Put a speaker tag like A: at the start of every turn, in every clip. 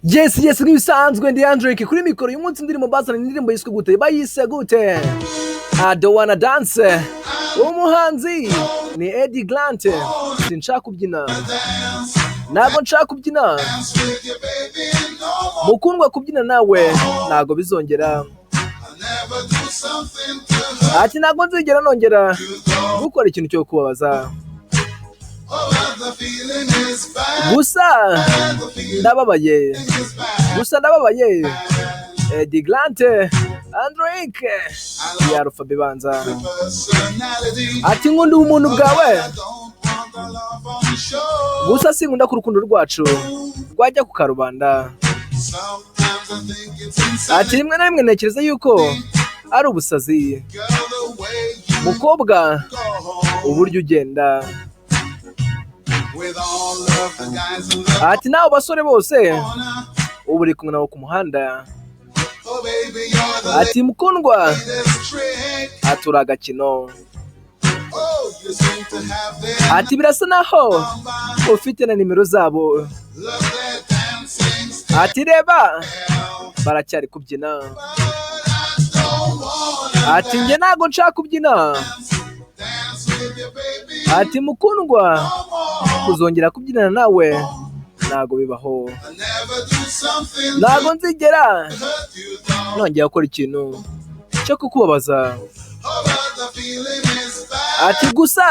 A: Yes, nk'ibisanzwe ndi Andrick kuri mikoro. Uyu munsi indirimbo bazana, indirimbo yiswe gute? Bayise gute? I Don't Wanna Dance. Umuhanzi ni Eddie Grant. Sinshaka kubyina, ntabwo nshaka kubyina, mukundwa, kubyina nawe ntabwo bizongera. Ati ntabwo nzigera nongera gukora ikintu cyo kubabaza, gusa ndababaye, gusa ndababaye. Eddie Grant, Andrick ya Alphabet ibanza. Ati nkunda ubumuntu bwawe, gusa sinkunda ko urukundo rwacu rwajya ku karubanda. Ati rimwe na rimwe ntekereza yuko ari ubusazi, mukobwa, uburyo ugenda. Ati nawe basore bose uba uri kumwe nabo ku muhanda. Ati mukundwa, ati uri agakino. Ati birasa naho ufite na nimero zabo. Ati reba baracyari kubyina. Ati njye ntabwo nshaka kubyina. Ati mukundwa, kuzongera kubyinana nawe ntabwo bibaho, ntabwo nzigera nongera gukora ikintu cyo kukubabaza. Ati gusa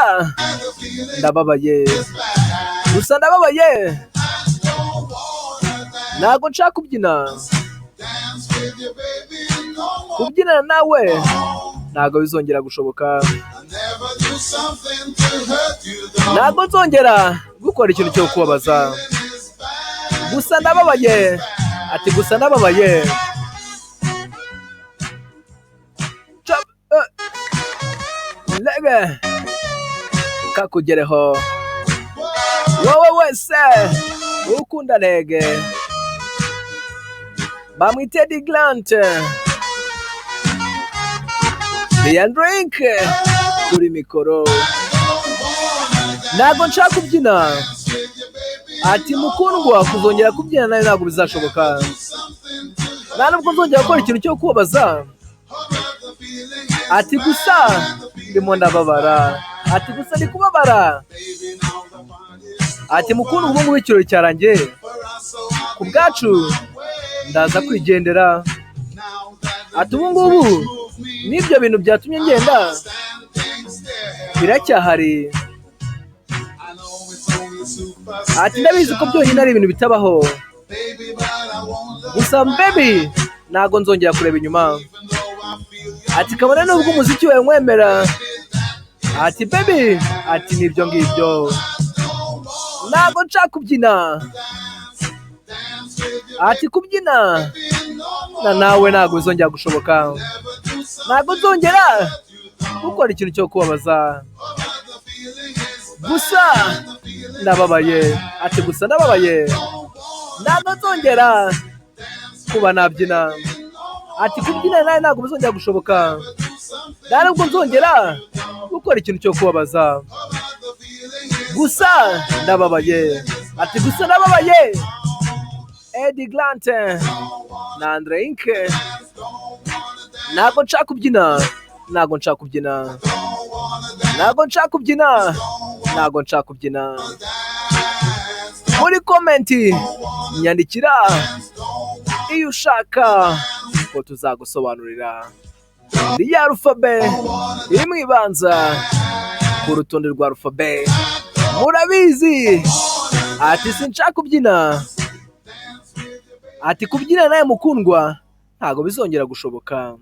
A: ndababaye, gusa ndababaye, ntabwo nshaka kubyina, kubyinana nawe ntabwo bizongera gushoboka, ntabwo nzongera gukora ikintu cyo kubabaza, gusa ndababaye. Ati gusa ndababaye. Lege kakugereho wowe wese ukunda reggae. Bamwite Eddie Grant, The Drink kuri mikoro. Ntabwo nshaka kubyina. Ati mukundwa, kuzongera kubyina nawe ntabwo bizashoboka, nta nubwo nzongera gukora ikintu cyo kubabaza. Ati gusa ndimo ndababara. Ati gusa ndi kubabara. Ati mukundwa, ubu ngubu ikirori cyarangiye ku bwacu, ndaza kwigendera. Ati ubu ngubu n'ibyo bintu byatumye ngenda biracyahari. Ati ndabizi ko byonyine ari ibintu bitabaho, gusa baby, ntabwo nzongera kureba inyuma. Ati kabone nubwo umuziki wawe nkwemera. Ati baby, ati nibyo ngibyo, ntabwo nshaka kubyina. Ati kubyina na nawe ntabwo bizongera gushoboka, ntabwo nzongera gukora ikintu cyo kubabaza, gusa ndababaye. Ati gusa ndababaye, ntabwo nzongera kuba nabyina. Ati kubyina nawe ntabwo bizongera gushoboka, nta nubwo nzongera gukora ikintu cyo kubabaza, gusa ndababaye. Ati gusa ndababaye. Eddie Grant na Andre Inke. Ntabwo nshaka kubyina, ntabwo nshaka kubyina, ntabwo nshaka kubyina, ntabwo nshaka kubyina. Muri comment nyandikira iyo ushaka ko tuzagusobanurira ya alphabet imwe ibanza ku rutonde rwa alphabet, murabizi. Ati sinshaka kubyina. Ati kubyina nawe mukundwa ntabwo bizongera gushoboka.